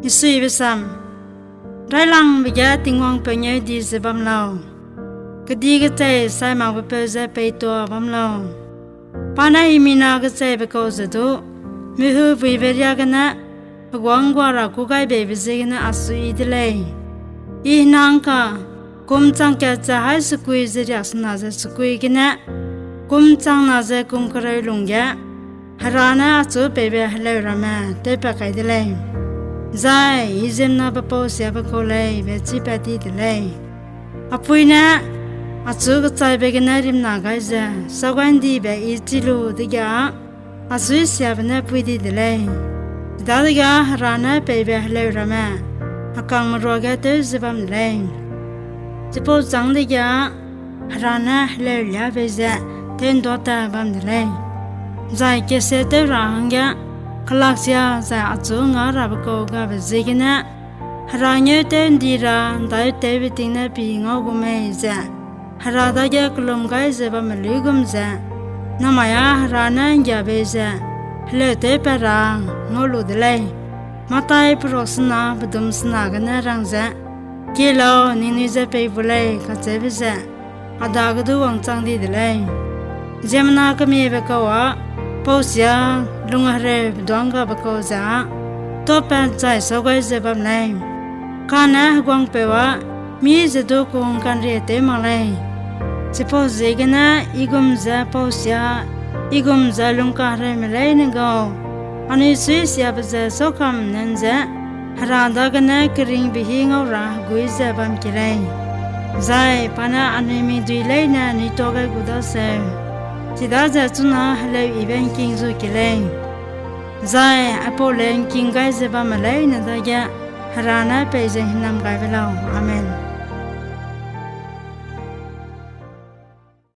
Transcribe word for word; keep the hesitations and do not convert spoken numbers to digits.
Isuibe sam. Railangbe ge Tingwang peu ngeu di ze bam lau, kedi kechei sai makbe peu ze peituâ bam lau. Pa ne himina kecheibe kau ze du, mihubuibe riâ gene heguang gua ra kû gai beibe ziegene a suiyi de lei. I hena ’ngka kum chang kat ze haî sekui ze riaksena ze sekui gene, kum changna ze kum kereu lungge, Hera ne achu peibe heleu ramme tewpat kai de lei, zai I ziemmename pau siabe kau lei be chîpat ti de lei. A pui ne achu kechaibe gene rimna gai ze sâu gai ’ndibe I chî lu dege, a suisiabe ne pui di de lei. Chidadege Hera ne peibe heleu ramme a kangme ruage tew ze bam de lei. Chipau châng dege Hera ne heleu liâ bei ze tew'nduâ ta bam de lei, zai kesie tew ra hangge kelaksia zai achu ngâ rabe kau gabe ziegene, Hera ngeu tew ’ndi ra ’ndaitewbe ting ne pi ngau gu mei ze Hera dage kellum gai ze bamme luigum ze, namai â Hera ne ’nggia bei ze heleu tewpat ra ngau lu de lei. Matai peruak sena bedum sena gene rang ze, Kie lau, ningnui je pei bu lei, kacheube ze a dage du wangchang di de lei. Ziemmena kemiebe kau â pau sia lunghereube duânggabe kau ze â tuâpat zai sâu gai ze bam lei. Kane heguangpeu â mî ze du kung ka'nrie tew mak lei. Chipauziegene I gum ze pau sia, I gum ze lungkahereume leine gau, anui suisiabe ze sâu kam nan ze Hera dagene keringbe hî ngau ra heguî ze bam ki lei, zai pa ne anui mîdui leine anui tuâ gai gu daseu. Chidaze chuna heleu yibe ’ngking zu ki lei, zai aipau le ’ngking gai ze bamme leine dage Hera ne peize hinam gai be lau. Amen.